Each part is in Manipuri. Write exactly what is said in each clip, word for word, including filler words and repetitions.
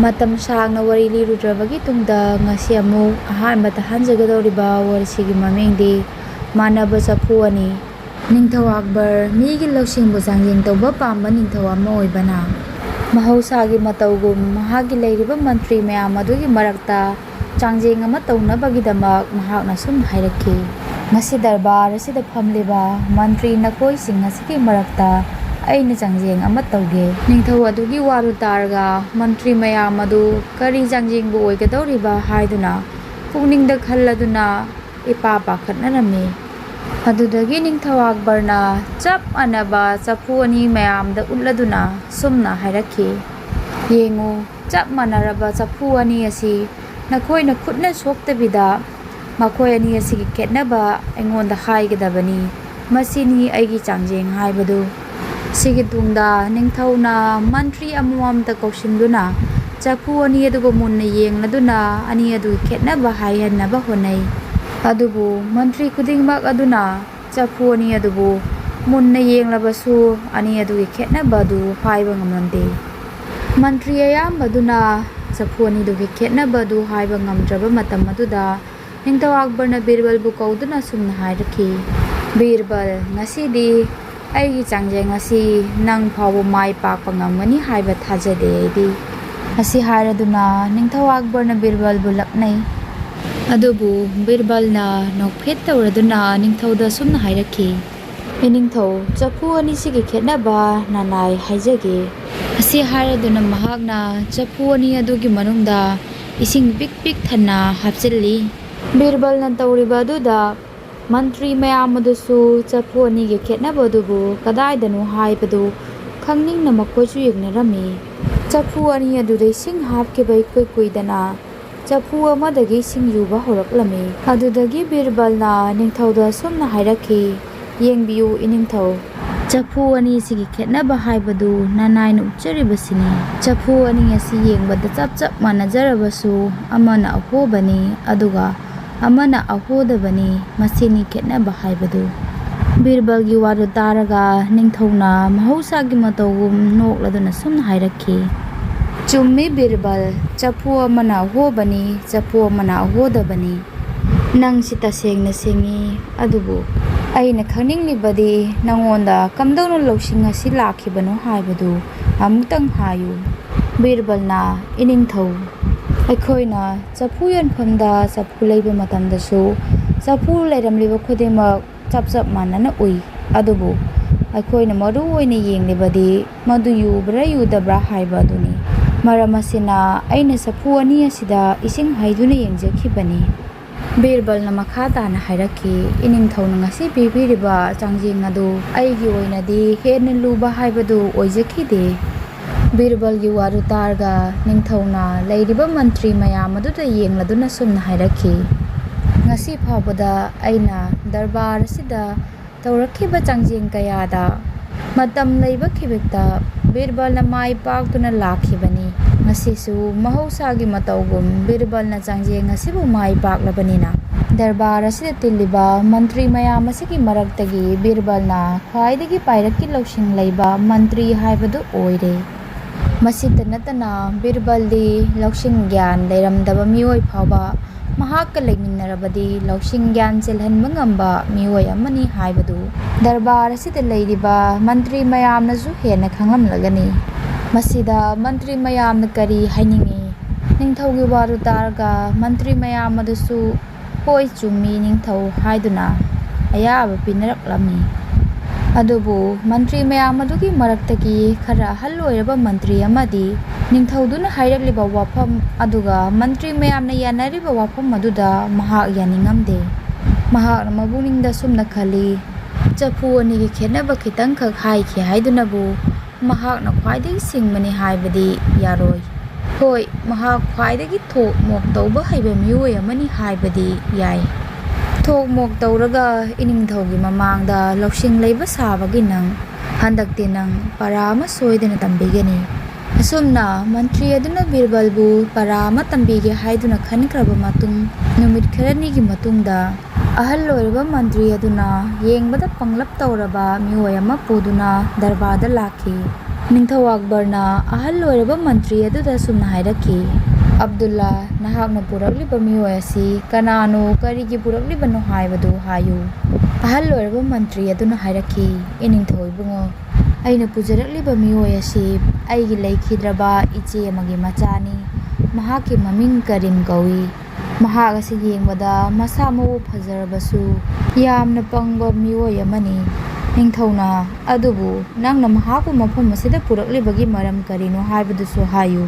ꯃꯇꯝ ꯁꯥꯡꯅ ꯋꯥꯔꯤ ꯂꯤꯔꯨꯗ꯭ꯔꯕꯒꯤ ꯇꯨꯡꯗ ꯉꯁꯤ ꯑꯃꯨꯛ ꯑꯍꯥꯟꯕ ꯇꯥꯍꯟꯖꯒꯗꯧꯔꯤꯕ ꯋꯥꯔꯤꯁꯤꯒꯤ ꯃꯃꯤꯡꯗꯤ ꯃꯥꯟꯅꯕ ꯆꯐꯨ ꯑꯅꯤ꯫ ꯅꯤꯡꯊꯧ ꯑꯛꯕꯔ ꯃꯤꯒꯤ ꯂꯧꯁꯤꯡꯕꯨ ꯆꯥꯡꯌꯦꯡ ꯇꯧꯕ ꯄꯥꯝꯕ ꯅꯤꯡꯊꯧ ꯑꯃ ꯑꯣꯏꯕꯅ, ꯃꯍꯧꯁꯥꯒꯤ ꯃꯇꯧꯒꯨꯝ ꯃꯍꯥꯛꯀꯤ ꯂꯩꯔꯤꯕ ꯃꯟꯇ꯭ꯔꯤ ꯃꯌꯥꯝ ꯑꯗꯨꯒꯤ ꯃꯔꯛꯇ ꯆꯥꯡꯌꯦꯡ ꯑꯃ ꯇꯧꯅꯕꯒꯤꯗꯃꯛ ꯃꯍꯥꯛꯅ ꯁꯨꯝꯅ ꯍꯥꯏꯔꯛꯈꯤ, "ꯉꯁꯤ ꯗꯔꯕꯥꯔ ꯑꯁꯤꯗ ꯐꯝꯂꯤꯕ ꯃꯟꯇ꯭ꯔꯤ ꯅꯈꯣꯏꯁꯤꯡ ꯑꯁꯤꯒꯤ ꯃꯔꯛꯇ ꯑꯩꯅ ꯆꯥꯡꯌꯦꯡ ꯑꯃ ꯇꯧꯒꯦ꯫" ꯅꯤꯡꯊꯧ ꯑꯗꯨꯒꯤ ꯋꯥꯗꯨ ꯇꯥꯔꯒ ꯃꯟꯇ꯭ꯔꯤ ꯃꯌꯥꯝ ꯑꯗꯨ ꯀꯔꯤ ꯆꯥꯡꯌꯦꯡꯕꯨ ꯑꯣꯏꯒꯗꯧꯔꯤꯕ ꯍꯥꯏꯗꯨꯅ ꯄꯨꯛꯅꯤꯡꯗ ꯈꯜꯂꯗꯨꯅ ꯏꯄꯥ ꯄꯥꯈꯠꯅꯔꯝꯃꯤ꯫ ꯑꯗꯨꯗꯒꯤ ꯅꯤꯡꯊꯧ ꯑꯛꯕꯔꯅ ꯆꯞ ꯃꯥꯟꯅꯕ ꯆꯐꯨ ꯑꯅꯤ ꯃꯌꯥꯝꯗ ꯎꯠꯂꯗꯨꯅ ꯁꯨꯝꯅ ꯍꯥꯏꯔꯛꯈꯤ, "ꯌꯦꯡꯉꯨ, ꯆꯞ ꯃꯥꯟꯅꯔꯕ ꯆꯐꯨ ꯑꯅꯤ ꯑꯁꯤ ꯅꯈꯣꯏꯅ ꯈꯨꯠꯅ ꯁꯣꯛꯇꯕꯤꯗ ꯃꯈꯣꯏ ꯑꯅꯤ ꯑꯁꯤꯒꯤ ꯈꯦꯠꯅꯕ ꯑꯩꯉꯣꯟꯗ ꯍꯥꯏꯒꯗꯕꯅꯤ꯫ ꯃꯁꯤꯅꯤ ꯑꯩꯒꯤ ꯆꯥꯡꯌꯦꯡ ꯍꯥꯏꯕꯗꯨ꯫" ꯁꯤꯒꯤ ꯇꯨꯡꯗ ꯅꯤꯡꯊꯧꯅ ꯃꯟꯇ꯭ꯔꯤ ꯑꯃꯃꯝꯇ ꯀꯧꯁꯤꯟꯗꯨꯅ ꯆꯐꯨ ꯑꯅꯤ ꯑꯗꯨꯕꯨ ꯃꯨꯟꯅ ꯌꯦꯡꯂꯗꯨꯅ ꯑꯅꯤ ꯑꯗꯨꯒꯤ ꯈꯦꯠꯅꯕ ꯍꯥꯏꯍꯟꯅꯕ ꯍꯣꯠꯅꯩ꯫ ꯑꯗꯨꯕꯨ ꯃꯟꯇ꯭ꯔꯤ ꯈꯨꯗꯤꯡꯃꯛ ꯑꯗꯨꯅ ꯆꯐꯨ ꯑꯅꯤ ꯑꯗꯨꯕꯨ ꯃꯨꯟꯅ ꯌꯦꯡꯂꯕꯁꯨ ꯑꯅꯤ ꯑꯗꯨꯒꯤ ꯈꯦꯠꯅꯕ ꯑꯗꯨ ꯍꯥꯏꯕ ꯉꯝꯂꯝꯗꯦ꯫ ꯃꯟꯇ꯭ꯔꯤ ꯑꯌꯥꯝꯕꯗꯨꯅ ꯆꯐꯨ ꯑꯅꯤꯗꯨꯒꯤ ꯈꯦꯠꯅꯕ ꯑꯗꯨ ꯍꯥꯏꯕ ꯉꯝꯗ꯭ꯔꯕ ꯃꯇꯝ ꯑꯗꯨꯗ ꯅꯤꯡꯊꯧ ꯑꯛꯕꯔꯅ ꯕꯤꯔꯕꯜꯕꯨ ꯀꯧꯗꯨꯅ ꯁꯨꯝꯅ ꯍꯥꯏꯔꯛꯈꯤ, "ꯕꯤꯔꯕꯜ, ꯉꯁꯤꯗꯤ ꯑꯩꯒꯤ ꯆꯥꯡꯌꯦꯡ ꯑꯁꯤ ꯅꯪ ꯐꯥꯎꯕ ꯃꯥꯏ ꯄꯥꯛꯄ ꯉꯝꯒꯅꯤ ꯍꯥꯏꯕ ꯊꯥꯖꯗꯦ ꯑꯩꯗꯤ꯫" ꯑꯁꯤ ꯍꯥꯏꯔꯗꯨꯅ ꯅꯤꯡꯊꯧ ꯑꯛꯕꯔꯅ ꯕꯤꯔꯕꯜꯕꯨ ꯂꯛꯅꯩ꯫ ꯑꯗꯨꯕꯨ ꯕꯤꯔꯕꯜꯅ ꯅꯣꯛꯐꯦꯠ ꯇꯧꯔꯗꯨꯅ ꯅꯤꯡꯊꯧꯗ ꯁꯨꯝꯅ ꯍꯥꯏꯔꯛꯈꯤ, "ꯏꯅꯤꯡꯊꯧ, ꯆꯐꯨ ꯑꯅꯤꯁꯤꯒꯤ ꯈꯦꯠꯅꯕ ꯅꯅꯥꯏ ꯍꯥꯏꯖꯒꯦ꯫" ꯑꯁꯤ ꯍꯥꯏꯔꯗꯨꯅ ꯃꯍꯥꯛꯅ ꯆꯐꯨ ꯑꯅꯤ ꯑꯗꯨꯒꯤ ꯃꯅꯨꯡꯗ ꯏꯁꯤꯡ ꯄꯤꯛ ꯄꯤꯛ ꯊꯟꯅ ꯍꯥꯞꯆꯤꯜꯂꯤ꯫ ꯕꯤꯔꯕꯜꯅ ꯇꯧꯔꯤꯕ ꯑꯗꯨꯗ ꯃꯟꯇ꯭ꯔꯤ ꯃꯌꯥꯝ ꯑꯗꯨꯁꯨ ꯆꯐꯨ ꯑꯅꯤꯒꯤ ꯈꯦꯠꯅꯕ ꯑꯗꯨꯕꯨ ꯀꯗꯥꯏꯗꯅꯣ ꯍꯥꯏꯕꯗꯨ ꯈꯪꯅꯤꯡꯅ ꯃꯈꯣꯏꯁꯨ ꯌꯦꯡꯅꯔꯝꯃꯤ꯫ ꯆꯐꯨ ꯑꯅꯤ ꯑꯗꯨꯗ ꯏꯁꯤꯡ ꯍꯥꯞꯈꯤꯕ ꯏꯀꯨꯏ ꯀꯨꯏꯗꯅ ꯆꯐꯨ ꯑꯃꯗꯒꯤ ꯏꯁꯤꯡ ꯌꯨꯕ ꯍꯧꯔꯛꯂꯝꯃꯤ꯫ ꯑꯗꯨꯗꯒꯤ ꯕꯤꯔꯕꯜꯅ ꯅꯤꯡꯊꯧꯗ ꯑꯁꯨꯝꯅ ꯍꯥꯏꯔꯛꯈꯤ, "ꯌꯦꯡꯕꯤꯌꯨ ꯏꯅꯤꯡꯊꯧ, ꯆꯐꯨ ꯑꯅꯤꯁꯤꯒꯤ ꯈꯦꯠꯅꯕ ꯍꯥꯏꯕꯗꯨ ꯅꯅꯥꯏꯅ ꯎꯠꯆꯔꯤꯕꯁꯤꯅꯤ꯫ ꯆꯐꯨ ꯑꯅꯤ ꯑꯁꯤ ꯌꯦꯡꯕꯗ ꯆꯞ ꯆꯞ ꯃꯥꯟꯅꯖꯔꯕꯁꯨ ꯑꯃꯅ ꯑꯍꯣꯕꯅꯤ, ꯑꯗꯨꯒ ꯑꯃꯅ ꯑꯍꯣꯗꯕꯅꯤ, ꯃꯁꯤꯅꯤ ꯈꯦꯠꯅꯕ ꯍꯥꯏꯕꯗꯨ꯫" ꯕꯤꯔꯕꯜꯒꯤ ꯋꯥꯗꯨ ꯇꯥꯔꯒ ꯅꯤꯡꯊꯧꯅ ꯃꯍꯧꯁꯥꯒꯤ ꯃꯇꯧꯒꯨꯝ ꯅꯣꯛꯂꯗꯨꯅ ꯁꯨꯝꯅ ꯍꯥꯏꯔꯛꯈꯤ, ꯆꯨꯝꯃꯤ ꯕꯤꯔꯕꯜ, ꯆꯐꯨ ꯑꯃꯅ ꯑꯍꯣꯕꯅꯤ, ꯆꯐꯨ ꯑꯃꯅ ꯑꯍꯣꯗꯕꯅꯤ꯫ ꯅꯪꯁꯤ ꯇꯁꯦꯡꯅ ꯁꯤꯡꯉꯤ, ꯑꯗꯨꯕꯨ ꯑꯩꯅ ꯈꯪꯅꯤꯡꯂꯤꯕꯗꯤ ꯅꯉꯣꯟꯗ ꯀꯝꯗꯧꯅ ꯂꯧꯁꯤꯡ ꯑꯁꯤ ꯂꯥꯛꯈꯤꯕꯅꯣ ꯍꯥꯏꯕꯗꯨ ꯑꯃꯨꯛꯇꯪ ꯍꯥꯏꯌꯨ꯫ ꯕꯤꯔꯕꯜꯅ, ꯏꯅꯤꯡꯊꯧ, ꯑꯩꯈꯣꯏꯅ ꯆꯐꯨ ꯌꯣꯟꯐꯝꯗ ꯆꯐꯨ ꯂꯩꯕ ꯃꯇꯝꯗꯁꯨ ꯆꯐꯨ ꯂꯩꯔꯝꯂꯤꯕ ꯈꯨꯗꯤꯡꯃꯛ ꯆꯞ ꯆꯞ ꯃꯥꯟꯅꯅ ꯎꯏ꯫ ꯑꯗꯨꯕꯨ ꯑꯩꯈꯣꯏꯅ ꯃꯔꯨ ꯑꯣꯏꯅ ꯌꯦꯡꯂꯤꯕꯗꯤ ꯃꯗꯨ ꯌꯨꯕ꯭ꯔꯥ ꯌꯨꯗꯕ꯭ꯔꯥ ꯍꯥꯏꯕ ꯑꯗꯨꯅꯤ꯫ ꯃꯔꯝ ꯑꯁꯤꯅ ꯑꯩꯅ ꯆꯐꯨ ꯑꯅꯤ ꯑꯁꯤꯗ ꯏꯁꯤꯡ ꯍꯩꯗꯨꯅ ꯌꯦꯡꯖꯈꯤꯕꯅꯤ꯫ ꯕꯤꯔꯕꯜꯅ ꯃꯈꯥ ꯇꯥꯅ ꯍꯥꯏꯔꯛꯈꯤ, ꯏꯅꯤꯡꯊꯧꯅ ꯉꯁꯤ ꯄꯤꯕꯤꯔꯤꯕ ꯆꯥꯡꯖꯦꯡ ꯑꯗꯨ ꯑꯩꯒꯤ ꯑꯣꯏꯅꯗꯤ ꯍꯦꯟꯅ ꯂꯨꯕ ꯍꯥꯏꯕꯗꯨ ꯑꯣꯏꯖꯈꯤꯗꯦ꯫ ꯕꯤꯔꯕꯜꯒꯤ ꯋꯥꯗꯨ ꯇꯥꯔꯒ ꯅꯤꯡꯊꯧꯅ ꯂꯩꯔꯤꯕ ꯃꯟꯇ꯭ꯔꯤ ꯃꯌꯥꯝ ꯑꯗꯨꯗ ꯌꯦꯡꯂꯗꯨꯅ ꯁꯨꯝꯅ ꯍꯥꯏꯔꯛꯈꯤ, ꯉꯁꯤ ꯐꯥꯎꯕꯗ ꯑꯩꯅ ꯗꯔꯕꯥꯔ ꯑꯁꯤꯗ ꯇꯧꯔꯛꯈꯤꯕ ꯆꯥꯡꯖꯦꯡ ꯀꯌꯥꯗ ꯃꯇꯝ ꯂꯩꯕ ꯈꯤꯕꯤꯛꯇ ꯕꯤꯔꯕꯜꯅ ꯃꯥꯏ ꯄꯥꯛꯇꯨꯅ ꯂꯥꯛꯈꯤꯕꯅꯤ꯫ ꯉꯁꯤꯁꯨ ꯃꯍꯧꯁꯥꯒꯤ ꯃꯇꯧꯒꯨꯝ ꯕꯤꯔꯕꯜꯅ ꯆꯥꯡꯖꯦꯡ ꯑꯁꯤꯕꯨ ꯃꯥꯏ ꯄꯥꯛꯂꯕꯅꯤꯅ ꯗꯔꯕꯥꯔ ꯑꯁꯤꯗ ꯇꯤꯜꯂꯤꯕ ꯃꯟꯇ꯭ꯔꯤ ꯃꯌꯥꯝ ꯑꯁꯤꯒꯤ ꯃꯔꯛꯇꯒꯤ ꯕꯤꯔꯕꯜꯅ ꯈ꯭ꯋꯥꯏꯗꯒꯤ ꯄꯥꯏꯔꯛꯀꯤ ꯂꯧꯁꯤꯡ ꯂꯩꯕ ꯃꯟꯇ꯭ꯔꯤ ꯍꯥꯏꯕꯗꯨ ꯑꯣꯏꯔꯦ꯫ ꯃꯁꯤꯇ ꯅꯠꯇꯅ ꯕꯤꯔꯕꯜꯗꯤ ꯂꯧꯁꯤꯡ ꯒ꯭ꯌꯥꯟ ꯂꯩꯔꯝꯗꯕ ꯃꯤꯑꯣꯏ ꯐꯥꯎꯕ ꯃꯍꯥꯛꯀ ꯂꯩꯃꯤꯟꯅꯔꯕꯗꯤ ꯂꯧꯁꯤꯡ ꯒ꯭ꯌꯥꯟ ꯆꯦꯜꯍꯟꯕ ꯉꯝꯕ ꯃꯤꯑꯣꯏ ꯑꯃꯅꯤ ꯍꯥꯏꯕꯗꯨ ꯗꯔꯕꯥꯔ ꯑꯁꯤꯗ ꯂꯩꯔꯤꯕ ꯃꯟꯇ꯭ꯔꯤ ꯃꯌꯥꯝꯅꯁꯨ ꯍꯦꯟꯅ ꯈꯪꯂꯝꯂꯒꯅꯤ꯫ ꯃꯁꯤꯗ ꯃꯟꯇ꯭ꯔꯤ ꯃꯌꯥꯝꯅ ꯀꯔꯤ ꯍꯥꯏꯅꯤꯡꯏ? ꯅꯤꯡꯊꯧꯒꯤ ꯋꯥꯗꯨ ꯇꯥꯔꯒ ꯃꯟꯇ꯭ꯔꯤ ꯃꯌꯥꯝ ꯑꯗꯨꯁꯨ "ꯍꯣꯏ, ꯆꯨꯝꯃꯤ ꯅꯤꯡꯊꯧ" ꯍꯥꯏꯗꯨꯅ ꯑꯌꯥꯕ ꯄꯤꯅꯔꯛꯂꯝꯃꯤ꯫ ꯑꯗꯨꯕꯨ ꯃꯟꯇ꯭ꯔꯤ ꯃꯌꯥꯝ ꯑꯗꯨꯒꯤ ꯃꯔꯛꯇꯒꯤ ꯈꯔ ꯑꯍꯜ ꯑꯣꯏꯔꯕ ꯃꯟꯇ꯭ꯔꯤ ꯑꯃꯗꯤ ꯅꯤꯡꯊꯧꯗꯨꯅ ꯍꯥꯏꯔꯛꯂꯤꯕ ꯋꯥꯐꯝ ꯑꯗꯨꯒ ꯃꯟꯇ꯭ꯔꯤ ꯃꯌꯥꯝꯅ ꯌꯥꯅꯔꯤꯕ ꯋꯥꯐꯝ ꯑꯗꯨꯗ ꯃꯍꯥꯛ ꯌꯥꯅꯤꯡꯉꯝꯗꯦ꯫ ꯃꯍꯥꯛꯅ ꯃꯄꯨꯛꯅꯤꯡꯗ ꯁꯨꯝꯅ ꯈꯜꯂꯤ, "ꯆꯐꯨ ꯑꯅꯤꯒꯤ ꯈꯦꯠꯅꯕ ꯈꯤꯇꯪꯈꯛ ꯍꯥꯏꯈꯤ ꯍꯥꯏꯗꯨꯅꯕꯨ ꯃꯍꯥꯛꯅ ꯈ꯭ꯋꯥꯏꯗꯒꯤ ꯁꯤꯡꯕꯅꯤ ꯍꯥꯏꯕꯗꯤ ꯌꯥꯔꯣꯏ꯫ ꯍꯣꯏ, ꯃꯍꯥꯛ ꯈ꯭ꯋꯥꯏꯗꯒꯤ ꯊꯣꯛ ꯃꯣꯛ ꯇꯧꯕ ꯍꯩꯕ ꯃꯤꯑꯣꯏ ꯑꯃꯅꯤ ꯍꯥꯏꯕꯗꯤ ꯌꯥꯏ꯫ ꯊꯣꯛ ꯃꯣꯛ ꯇꯧꯔꯒ ꯏꯅꯤꯡꯊꯧꯒꯤ ꯃꯃꯥꯡꯗ ꯂꯧꯁꯤꯡ ꯂꯩꯕ ꯁꯥꯕꯒꯤ ꯅꯪ, ꯍꯟꯗꯛꯇꯤ ꯅꯪ ꯄꯔꯥ ꯑꯃ ꯁꯣꯏꯗꯅ ꯇꯝꯕꯤꯒꯅꯤ"꯫ ꯑꯁꯨꯝꯅ ꯃꯟꯇ꯭ꯔꯤ ꯑꯗꯨꯅ ꯕꯤꯔꯕꯜꯕꯨ ꯄꯔꯥ ꯑꯃ ꯇꯝꯕꯤꯒꯦ ꯍꯥꯏꯗꯨꯅ ꯈꯟꯈ꯭ꯔꯕ ꯃꯇꯨꯡ, ꯅꯨꯃꯤꯠ ꯈꯔꯅꯤꯒꯤ ꯃꯇꯨꯡꯗ ꯑꯍꯜ ꯑꯣꯏꯔꯕ ꯃꯟꯇ꯭ꯔꯤ ꯑꯗꯨꯅ ꯌꯦꯡꯕꯗ ꯄꯪꯂꯞ ꯇꯧꯔꯕ ꯃꯤꯑꯣꯏ ꯑꯃ ꯄꯨꯗꯨꯅ ꯗꯔꯕꯥꯔꯗ ꯂꯥꯛꯈꯤ꯫ ꯅꯤꯡꯊꯧ ꯑꯛꯕꯔꯅ ꯑꯍꯜ ꯑꯣꯏꯔꯕ ꯃꯟꯇ꯭ꯔꯤ ꯑꯗꯨꯗ ꯁꯨꯝꯅ ꯍꯥꯏꯔꯛꯈꯤ, "ꯑꯕꯗꯨꯜꯂꯥ, ꯅꯍꯥꯛꯅ ꯄꯨꯔꯛꯂꯤꯕ ꯃꯤꯑꯣꯏ ꯑꯁꯤ ꯀꯅꯥꯅꯣ, ꯀꯔꯤꯒꯤ ꯄꯨꯔꯛꯂꯤꯕꯅꯣ ꯍꯥꯏꯕꯗꯨ ꯍꯥꯏꯌꯨ꯫" ꯑꯍꯜ ꯑꯣꯏꯔꯕ ꯃꯟꯇ꯭ꯔꯤ ꯑꯗꯨꯅ ꯍꯥꯏꯔꯛꯈꯤ, "ꯏꯅꯤꯡꯊꯧ ꯏꯕꯨꯡꯉꯣ, ꯑꯩꯅ ꯄꯨꯖꯔꯛꯂꯤꯕ ꯃꯤꯑꯣꯏ ꯑꯁꯤ ꯑꯩꯒꯤ ꯂꯩꯈꯤꯗ꯭ꯔꯕ ꯏꯆꯦ ꯑꯃꯒꯤ ꯃꯆꯥꯅꯤ꯫ ꯃꯍꯥꯛꯀꯤ ꯃꯃꯤꯡ ꯀꯔꯤꯝ ꯀꯧꯏ꯫ ꯃꯍꯥꯛ ꯑꯁꯤ ꯌꯦꯡꯕꯗ ꯃꯁꯥ ꯃꯎ ꯐꯖꯔꯕꯁꯨ ꯌꯥꯝꯅ ꯄꯪꯕ ꯃꯤꯑꯣꯏ ꯑꯃꯅꯤ꯫ ꯅꯤꯡꯊꯧꯅ ꯑꯗꯨꯕꯨ ꯅꯪꯅ ꯃꯍꯥꯛꯄꯨ ꯃꯐꯝ ꯑꯁꯤꯗ ꯄꯨꯔꯛꯂꯤꯕꯒꯤ ꯃꯔꯝ ꯀꯔꯤꯅꯣ ꯍꯥꯏꯕꯗꯨꯁꯨ ꯍꯥꯏꯌꯨ꯫"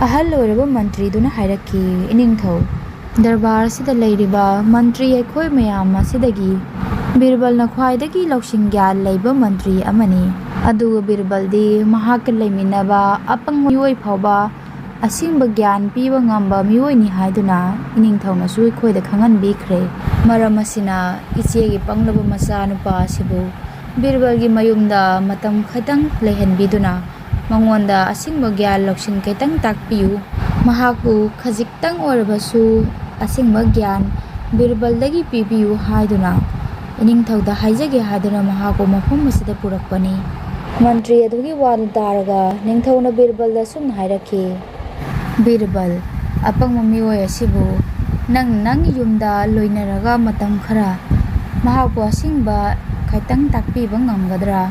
ꯑꯍꯜ ꯑꯣꯏꯔꯕ ꯃꯟꯇ꯭ꯔꯤꯗꯨꯅ ꯍꯥꯏꯔꯛꯈꯤ, "ꯏꯅꯤꯡꯊꯧ, ꯗꯔꯕꯥꯔ ꯑꯁꯤꯗ ꯂꯩꯔꯤꯕ ꯃꯟꯇ꯭ꯔꯤ ꯑꯩꯈꯣꯏ ꯃꯌꯥꯝ ꯑꯁꯤꯗꯒꯤ ꯕꯤꯔꯕꯜꯅ ꯈ꯭ꯋꯥꯏꯗꯒꯤ ꯂꯧꯁꯤꯡ ꯒ꯭ꯌꯥꯟ ꯂꯩꯕ ꯃꯟꯇ꯭ꯔꯤ ꯑꯃꯅꯤ꯫ ꯑꯗꯨꯒ ꯕꯤꯔꯕꯜꯗꯤ ꯃꯍꯥꯛꯀ ꯂꯩꯃꯤꯟꯅꯕ ꯑꯄꯪꯕ ꯃꯤꯑꯣꯏ ꯐꯥꯎꯕ ꯑꯁꯦꯡꯕ ꯒ꯭ꯌꯥꯟ ꯄꯤꯕ ꯉꯝꯕ ꯃꯤꯑꯣꯏꯅꯤ ꯍꯥꯏꯗꯨꯅ ꯏꯅꯤꯡꯊꯧꯅꯁꯨ ꯑꯩꯈꯣꯏꯗ ꯈꯪꯍꯟꯕꯤꯈ꯭ꯔꯦ꯫ ꯃꯔꯝ ꯑꯁꯤꯅ ꯏꯆꯦꯒꯤ ꯄꯪꯂꯕ ꯃꯆꯥꯅꯨꯄꯥ ꯑꯁꯤꯕꯨ ꯕꯤꯔꯕꯜꯒꯤ ꯃꯌꯨꯝꯗ ꯃꯇꯝ ꯈꯤꯇꯪ ꯂꯩꯍꯟꯕꯤꯗꯨꯅ ꯃꯉꯣꯟꯗ ꯑꯁꯦꯡꯕ ꯒ꯭ꯌꯥꯟ ꯂꯧꯁꯤꯡ ꯈꯤꯇꯪ ꯇꯥꯛꯄꯤꯌꯨ꯫ ꯃꯍꯥꯛꯄꯨ ꯈꯖꯤꯛꯇꯪ ꯑꯣꯏꯔꯕꯁꯨ ꯑꯁꯦꯡꯕ ꯒ꯭ꯌꯥꯟ ꯕꯤꯔꯕꯜꯗꯒꯤ ꯄꯤꯕꯤꯌꯨ ꯍꯥꯏꯗꯨꯅ ꯏꯅꯤꯡꯊꯧꯗ ꯍꯥꯏꯖꯒꯦ ꯍꯥꯏꯗꯨꯅ ꯃꯍꯥꯛꯄꯨ ꯃꯐꯝ ꯑꯁꯤꯗ ꯄꯨꯔꯛꯄꯅꯤ꯫" ꯃꯟꯇ꯭ꯔꯤ ꯑꯗꯨꯒꯤ ꯋꯥꯗꯨ ꯇꯥꯔꯒ ꯅꯤꯡꯊꯧꯅ ꯕꯤꯔꯕꯜꯗ ꯁꯨꯝꯅ ꯍꯥꯏꯔꯛꯈꯤ, "ꯕꯤꯔꯕꯜ, ꯑꯄꯪꯕ ꯃꯤꯑꯣꯏ ꯑꯁꯤꯕꯨ ꯅꯪ ꯅꯪꯒꯤ ꯌꯨꯝꯗ ꯂꯣꯏꯅꯔꯒ ꯃꯇꯝ ꯈꯔ ꯃꯍꯥꯛꯄꯨ ꯑꯁꯦꯡꯕ ꯈꯤꯇꯪ ꯇꯥꯛꯄꯤꯕ ꯉꯝꯒꯗ꯭ꯔꯥ?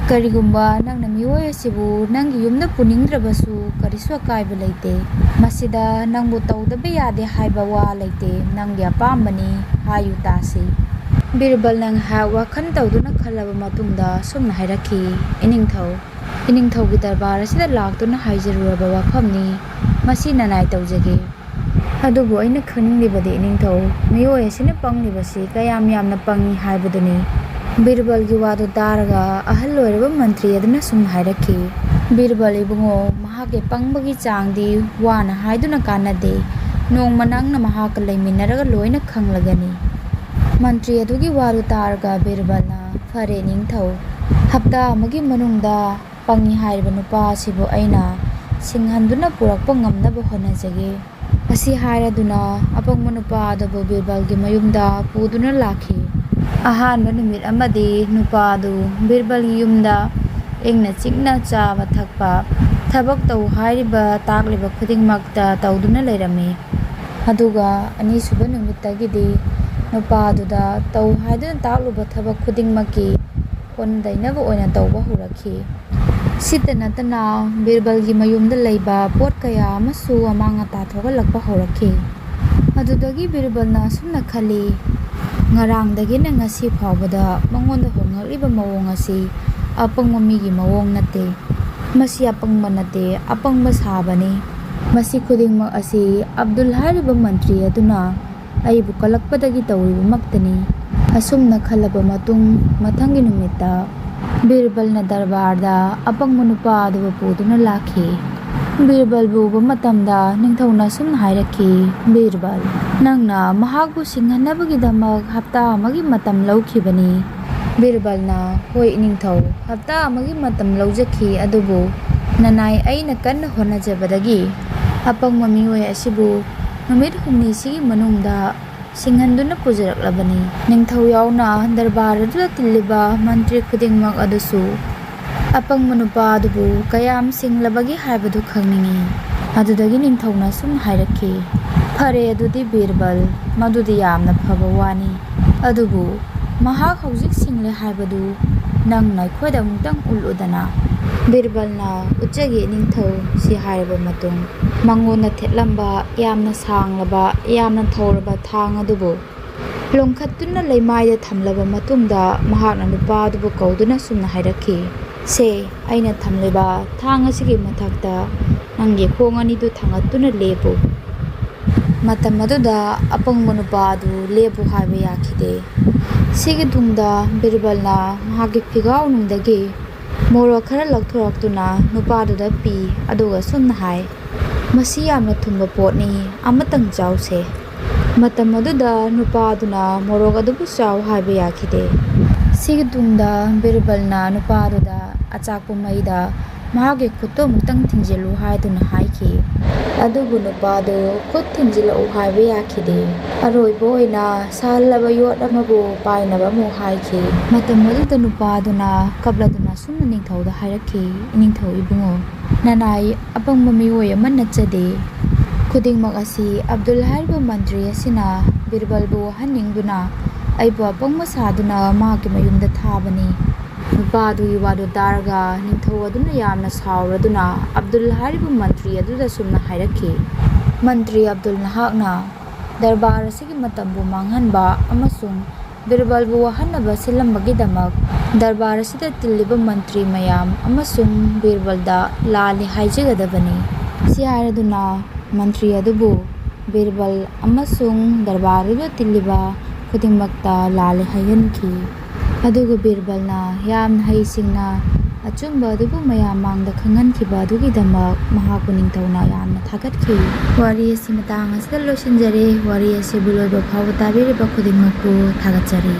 ꯀꯔꯤꯒꯨꯝꯕ ꯅꯪꯅ ꯃꯤꯑꯣꯏ ꯑꯁꯤꯕꯨ ꯅꯪꯒꯤ ꯌꯨꯝꯗ ꯄꯨꯅꯤꯡꯗ꯭ꯔꯕꯁꯨ ꯀꯔꯤꯁꯨ ꯑꯀꯥꯏꯕ ꯂꯩꯇꯦ꯫ ꯃꯁꯤꯗ ꯅꯪꯕꯨ ꯇꯧꯗꯕ ꯌꯥꯗꯦ ꯍꯥꯏꯕ ꯋꯥ ꯂꯩꯇꯦ꯫ ꯅꯪꯒꯤ ꯑꯄꯥꯝꯕꯅꯤ, ꯍꯥꯏꯌꯨ ꯇꯥꯁꯤ꯫" ꯕꯤꯔꯕꯜꯅ ꯉꯥꯏꯍꯥꯛ ꯋꯥꯈꯜ ꯇꯧꯗꯨꯅ ꯈꯜꯂꯕ ꯃꯇꯨꯡꯗ ꯁꯨꯝꯅ ꯍꯥꯏꯔꯛꯈꯤ, "ꯏꯅꯤꯡꯊꯧ, ꯏꯅꯤꯡꯊꯧꯒꯤ ꯗꯔꯕꯥꯔ ꯑꯁꯤꯗ ꯂꯥꯛꯇꯨꯅ ꯍꯥꯏꯖꯔꯨꯔꯕ ꯋꯥꯐꯝꯅꯤ꯫ ꯃꯁꯤ ꯅꯅꯥꯏ ꯇꯧꯖꯒꯦ꯫ ꯑꯗꯨꯕꯨ ꯑꯩꯅ ꯈꯪꯅꯤꯡꯂꯤꯕꯗꯤ, ꯏꯅꯤꯡꯊꯧ, ꯃꯤꯑꯣꯏ ꯑꯁꯤꯅ ꯄꯪꯂꯤꯕꯁꯤ ꯀꯌꯥꯝ ꯌꯥꯝꯅ ꯄꯪꯏ ꯍꯥꯏꯕꯗꯨꯅꯤ꯫" ꯕꯤꯔꯕꯜꯒꯤ ꯋꯥꯗꯨ ꯇꯥꯔꯒ ꯑꯍꯜ ꯑꯣꯏꯔꯕ ꯃꯟꯇ꯭ꯔꯤ ꯑꯗꯨꯅ ꯁꯨꯝ ꯍꯥꯏꯔꯛꯈꯤ, "ꯕꯤꯔꯕꯜ ꯏꯕꯨꯡꯉꯣ, ꯃꯍꯥꯛꯀꯤ ꯄꯪꯕꯒꯤ ꯆꯥꯡꯗꯤ ꯋꯥꯅ ꯍꯥꯏꯗꯨꯅ ꯀꯥꯟꯅꯗꯦ꯫ ꯅꯣꯡꯃ ꯅꯪꯅ ꯃꯍꯥꯛꯀ ꯂꯩꯃꯤꯟꯅꯔꯒ ꯂꯣꯏꯅ ꯈꯪꯂꯒꯅꯤ꯫" ꯃꯟꯇ꯭ꯔꯤ ꯑꯗꯨꯒꯤ ꯋꯥꯗꯨ ꯇꯥꯔꯒ ꯕꯤꯔꯕꯜꯅ, "ꯐꯔꯦ ꯅꯤꯡꯊꯧ, ꯍꯞꯇꯥ ꯑꯃꯒꯤ ꯃꯅꯨꯡꯗ ꯄꯪꯉꯤ ꯍꯥꯏꯔꯤꯕ ꯅꯨꯄꯥ ꯑꯁꯤꯕꯨ ꯑꯩꯅ ꯁꯤꯡꯍꯟꯗꯨꯅ ꯄꯨꯔꯛꯄ ꯉꯝꯅꯕ ꯍꯣꯠꯅꯖꯒꯦ꯫" ꯑꯁꯤ ꯍꯥꯏꯔꯗꯨꯅ ꯑꯄꯪꯕ ꯅꯨꯄꯥ ꯑꯗꯨꯕꯨ ꯕꯤꯔꯕꯜꯒꯤ ꯃꯌꯨꯝꯗ ꯄꯨꯗꯨꯅ ꯂꯥꯛꯈꯤ꯫ ꯑꯍꯥꯟꯕ ꯅꯨꯃꯤꯠ ꯑꯃꯗꯤ ꯅꯨꯄꯥ ꯑꯗꯨ ꯕꯤꯔꯕꯜꯒꯤ ꯌꯨꯝꯗ ꯏꯪꯅ ꯆꯤꯛꯅ ꯆꯥꯕ ꯊꯛꯄ, ꯊꯕꯛ ꯇꯧ ꯍꯥꯏꯔꯤꯕ ꯇꯥꯛꯂꯤꯕ ꯈꯨꯗꯤꯡꯃꯛꯇ ꯇꯧꯗꯨꯅ ꯂꯩꯔꯝꯃꯤ꯫ ꯑꯗꯨꯒ ꯑꯅꯤꯁꯨꯕ ꯅꯨꯃꯤꯠꯇꯒꯤꯗꯤ ꯅꯨꯄꯥꯗꯨꯗ ꯇꯧ ꯍꯥꯏꯗꯨꯅ ꯇꯥꯛꯂꯨꯕ ꯊꯕꯛ ꯈꯨꯗꯤꯡꯃꯛꯀꯤ ꯑꯣꯟꯅ ꯇꯩꯅꯕ ꯑꯣꯏꯅ ꯇꯧꯕ ꯍꯧꯔꯛꯈꯤ꯫ ꯁꯤꯇ ꯅꯠꯇꯅ ꯕꯤꯔꯕꯜꯒꯤ ꯃꯌꯨꯝꯗ ꯂꯩꯕ ꯄꯣꯠ ꯀꯌꯥ ꯑꯃꯁꯨ ꯑꯃꯥꯡ ꯑꯇꯥ ꯊꯣꯛꯍꯜꯂꯛꯄ ꯍꯧꯔꯛꯈꯤ꯫ ꯑꯗꯨꯗꯒꯤ ꯕꯤꯔꯕꯜꯅ ꯑꯁꯨꯝꯅ ꯈꯜꯂꯤ, "ꯉꯔꯥꯡꯗꯒꯤꯅ ꯉꯁꯤ ꯐꯥꯎꯕꯗ ꯃꯉꯣꯟꯗ ꯍꯣꯡꯂꯛꯂꯤꯕ ꯃꯑꯣꯡ ꯑꯁꯤ ꯑꯄꯪꯕ ꯃꯤꯒꯤ ꯃꯑꯣꯡ ꯅꯠꯇꯦ꯫ ꯃꯁꯤ ꯑꯄꯪꯕ ꯅꯠꯇꯦ, ꯑꯄꯪꯕ ꯁꯥꯕꯅꯤ꯫ ꯃꯁꯤ ꯈꯨꯗꯤꯡꯃꯛ ꯑꯁꯤ ꯑꯕꯗꯨꯜ ꯍꯥꯏꯔꯤꯕ ꯃꯟꯇ꯭ꯔꯤ ꯑꯗꯨꯅ ꯑꯩꯕꯨ ꯀꯜꯂꯛꯄꯗꯒꯤ ꯇꯧꯔꯤꯕꯃꯛꯇꯅꯤ"꯫ ꯑꯁꯨꯝꯅ ꯈꯜꯂꯕ ꯃꯇꯨꯡ, ꯃꯊꯪꯒꯤ ꯅꯨꯃꯤꯠꯇ ꯕꯤꯔꯕꯜꯅ ꯗꯔꯕꯥꯔꯗ ꯑꯄꯪꯕ ꯅꯨꯄꯥ ꯑꯗꯨꯕꯨ ꯄꯨꯗꯨꯅ ꯂꯥꯛꯈꯤ꯫ ꯕꯤꯔꯕꯜꯕꯨ ꯎꯕ ꯃꯇꯝꯗ ꯅꯤꯡꯊꯧꯅ ꯑꯁꯨꯝꯅ ꯍꯥꯏꯔꯛꯈꯤ, "ꯕꯤꯔꯕꯜ, ꯅꯪꯅ ꯃꯍꯥꯛꯄꯨ ꯁꯤꯡꯍꯟꯅꯕꯒꯤꯗꯃꯛ ꯍꯞꯇꯥ ꯑꯃꯒꯤ ꯃꯇꯝ ꯂꯧꯈꯤꯕꯅꯤ"꯫ ꯕꯤꯔꯕꯜꯅ, "ꯍꯣꯏ ꯅꯤꯡꯊꯧ, ꯍꯞꯇꯥ ꯑꯃꯒꯤ ꯃꯇꯝ ꯂꯧꯖꯈꯤ, ꯑꯗꯨꯕꯨ ꯅꯅꯥꯏ ꯑꯩꯅ ꯀꯟꯅ ꯍꯣꯠꯅꯖꯕꯗꯒꯤ ꯑꯄꯪꯕ ꯃꯤꯑꯣꯏ ꯑꯁꯤꯕꯨ ꯅꯨꯃꯤꯠ ꯍꯨꯝꯅꯤꯁꯤꯒꯤ ꯃꯅꯨꯡꯗ ꯁꯤꯡꯍꯟꯗꯨꯅ ꯄꯨꯖꯔꯛꯂꯕꯅꯤ"꯫ ꯅꯤꯡꯊꯧ ꯌꯥꯎꯅ ꯗꯔꯕꯥꯔ ꯑꯗꯨꯗ ꯇꯤꯜꯂꯤꯕ ꯃꯟꯇ꯭ꯔꯤ ꯈꯨꯗꯤꯡꯃꯛ ꯑꯗꯨꯁꯨ ꯑꯄꯪꯕ ꯅꯨꯄꯥ ꯑꯗꯨꯕꯨ ꯀꯌꯥꯝ ꯁꯤꯡꯂꯕꯒꯦ ꯍꯥꯏꯕꯗꯨ ꯈꯪꯅꯤꯡꯏ꯫ ꯑꯗꯨꯗꯒꯤ ꯅꯤꯡꯊꯧꯅ ꯑꯁꯨꯝꯅ ꯍꯥꯏꯔꯛꯈꯤ, "ꯐꯔꯦ, ꯑꯗꯨꯗꯤ ꯕꯤꯔꯕꯜ, ꯃꯗꯨꯗꯤ ꯌꯥꯝꯅ ꯐꯕ ꯋꯥꯅꯤ꯫ ꯑꯗꯨꯕꯨ ꯃꯍꯥꯛ ꯍꯧꯖꯤꯛ ꯁꯤꯡꯂꯦ ꯍꯥꯏꯕꯗꯨ ꯅꯪꯅ ꯑꯩꯈꯣꯏꯗ ꯑꯃꯨꯛꯇꯪ ꯎꯠꯂꯨꯗꯅ"꯫ ꯕꯤꯔꯕꯜꯅ ꯎꯠꯆꯒꯦ ꯅꯤꯡꯊꯧ, ꯁꯤ ꯍꯥꯏꯔꯕ ꯃꯇꯨꯡ, ꯃꯉꯣꯟꯗ ꯊꯦꯠꯂꯝꯕ ꯌꯥꯝꯅ ꯁꯥꯡꯂꯕ, ꯌꯥꯝꯅ ꯊꯧꯔꯕ ꯊꯥꯡ ꯑꯗꯨꯕꯨ ꯂꯣꯡꯈꯠꯇꯨꯅ ꯂꯩꯃꯥꯏꯗ ꯊꯝꯂꯕ ꯃꯇꯨꯡꯗ, ꯃꯍꯥꯛꯅ ꯅꯨꯄꯥ ꯑꯗꯨꯕꯨ ꯀꯧꯗꯨꯅ ꯑꯁꯨꯝꯅ ꯍꯥꯏꯔꯛꯈꯤ, "ꯁꯦ, ꯑꯩꯅ ꯊꯝꯂꯤꯕ ꯊꯥꯡ ꯑꯁꯤꯒꯤ ꯃꯊꯛꯇ ꯅꯪꯒꯤ ꯈꯣꯡ ꯑꯅꯤꯗꯨ ꯊꯥꯡꯒꯠꯇꯨꯅ ꯂꯦꯞꯄꯨ"꯫ ꯃꯇꯝ ꯑꯗꯨꯗ ꯑꯄꯪꯕ ꯅꯨꯄꯥ ꯑꯗꯨ ꯂꯦꯞꯄꯨ ꯍꯥꯏꯕ ꯌꯥꯈꯤꯗꯦ꯫ ꯁꯤꯒꯤ ꯇꯨꯡꯗ ꯕꯤꯔꯕꯜꯅ ꯃꯍꯥꯛꯀꯤ ꯐꯤꯒꯥꯎꯅꯨꯡꯗꯒꯤ ꯃꯣꯔꯣꯛ ꯈꯔ ꯂꯧꯊꯣꯔꯛꯇꯨꯅ ꯅꯨꯄꯥꯗꯨꯗ ꯄꯤ, ꯑꯗꯨꯒ ꯑꯁꯨꯝꯅ ꯍꯥꯏ, "ꯃꯁꯤ ꯌꯥꯝꯅ ꯊꯨꯝꯕ ꯄꯣꯠꯅꯤ, ꯑꯃꯇꯪ ꯆꯥꯎꯁꯦ"꯫ ꯃꯇꯝ ꯑꯗꯨꯗ ꯅꯨꯄꯥ ꯑꯗꯨꯅ ꯃꯣꯔꯣꯛ ꯑꯗꯨꯕꯨ ꯆꯥꯎ ꯍꯥꯏꯕ ꯌꯥꯈꯤꯗꯦ꯫ ꯁꯤꯒꯤ ꯇꯨꯡꯗ ꯕꯤꯔꯕꯜꯅ ꯅꯨꯄꯥ ꯑꯗꯨꯗ ꯑꯆꯥꯛꯄ ꯃꯩꯗ ꯃꯍꯥꯛꯀꯤ ꯈꯨꯠꯇꯨ ꯑꯃꯨꯛꯇꯪ ꯊꯤꯡꯖꯤꯜꯂꯨ ꯍꯥꯏꯗꯨꯅ ꯍꯥꯏꯈꯤ꯫ ꯑꯗꯨꯕꯨ ꯅꯨꯄꯥꯗꯨ ꯈꯨꯠ ꯊꯤꯟꯖꯤꯜꯂꯛꯎ ꯍꯥꯏꯕ ꯌꯥꯈꯤꯗꯦ꯫ ꯑꯔꯣꯏꯕ ꯑꯣꯏꯅ ꯁꯥꯍꯜꯂꯕ ꯌꯣꯠ ꯑꯃꯕꯨ ꯄꯥꯏꯅꯕ ꯑꯃꯨꯛ ꯍꯥꯏꯈꯤ꯫ ꯃꯇꯝ ꯑꯗꯨꯗ ꯅꯨꯄꯥꯗꯨꯅ ꯀꯞꯂꯗꯨꯅ ꯑꯁꯨꯝꯅ ꯅꯤꯡꯊꯧꯗ ꯍꯥꯏꯔꯛꯈꯤ, "ꯏꯅꯤꯡꯊꯧ ꯏꯕꯨꯡꯉꯣ, ꯅꯅꯥꯏ ꯑꯄꯪꯕ ꯃꯤꯑꯣꯏ ꯑꯃ ꯅꯠꯆꯗꯦ꯫ ꯈꯨꯗꯤꯡꯃꯛ ꯑꯁꯤ ꯑꯕꯗꯨꯜ ꯍꯥꯏꯔꯤꯕ ꯃꯟꯇ꯭ꯔꯤ ꯑꯁꯤꯅ ꯕꯤꯔꯕꯜꯕꯨ ꯋꯥꯍꯟꯅꯤꯡꯗꯨꯅ ꯑꯩꯕꯨ ꯑꯄꯪꯕ ꯁꯥꯗꯨꯅ ꯃꯍꯥꯛꯀꯤ ꯃꯌꯨꯝꯗ ꯊꯥꯕꯅꯤ"꯫ ꯅꯨꯄꯥ ꯑꯗꯨꯒꯤ ꯋꯥꯗꯨ ꯇꯥꯔꯒ ꯅꯤꯡꯊꯧ ꯑꯗꯨꯅ ꯌꯥꯝꯅ ꯁꯥꯎꯔꯗꯨꯅ ꯑꯕꯗꯨꯜ ꯍꯥꯏꯔꯤꯕ ꯃꯟꯇ꯭ꯔꯤ ꯑꯗꯨꯗ ꯁꯨꯝꯅ ꯍꯥꯏꯔꯛꯈꯤ, "ꯃꯟꯇ꯭ꯔꯤ ꯑꯕꯗꯨꯜ, ꯅꯍꯥꯛꯅ ꯗꯔꯕꯥꯔ ꯑꯁꯤꯒꯤ ꯃꯇꯝꯕꯨ ꯃꯥꯡꯍꯟꯕ ꯑꯃꯁꯨꯡ ꯕꯤꯔꯕꯜꯕꯨ ꯋꯥꯍꯟꯅꯕ ꯁꯤꯜꯂꯝꯕꯒꯤꯗꯃꯛ ꯗꯔꯕꯥꯔ ꯑꯁꯤꯗ ꯇꯤꯜꯂꯤꯕ ꯃꯟꯇ꯭ꯔꯤ ꯃꯌꯥꯝ ꯑꯃꯁꯨꯡ ꯕꯤꯔꯕꯜꯗ ꯂꯥꯜꯂꯤ ꯍꯥꯏꯖꯒꯗꯕꯅꯤ"꯫ ꯁꯤ ꯍꯥꯏꯔꯗꯨꯅ ꯃꯟꯇ꯭ꯔꯤ ꯑꯗꯨꯕꯨ ꯕꯤꯔꯕꯜ ꯑꯃꯁꯨꯡ ꯗꯔꯕꯥꯔꯗꯨꯗ ꯇꯤꯜꯂꯤꯕ ꯈꯨꯗꯤꯡꯃꯛꯇ ꯂꯥꯜꯂꯦ ꯍꯥꯏꯍꯟꯈꯤ꯫ ꯑꯗꯨꯒ ꯕꯤꯔꯕꯜꯅ ꯌꯥꯝꯅ ꯍꯩꯁꯤꯡꯅ ꯑꯆꯨꯝꯕ ꯑꯗꯨꯕꯨ ꯃꯌꯥꯝ ꯃꯥꯡꯗ ꯈꯪꯍꯟꯈꯤꯕ ꯑꯗꯨꯒꯤꯗꯃꯛ ꯃꯍꯥꯛꯄꯨ ꯅꯤꯡꯊꯧꯅ ꯌꯥꯝꯅ ꯊꯥꯒꯠꯈꯤ꯫ ꯋꯥꯔꯤ ꯑꯁꯤ ꯃꯇꯥꯡ ꯑꯁꯤꯗ ꯂꯣꯏꯁꯤꯟꯖꯔꯦ꯫ ꯋꯥꯔꯤ ꯑꯁꯤꯕꯨ ꯂꯣꯏꯕ ꯐꯥꯎꯕ ꯇꯥꯕꯤꯔꯤꯕ ꯈꯨꯗꯤꯡꯃꯛꯄꯨ ꯊꯥꯒꯠꯆꯔꯤ꯫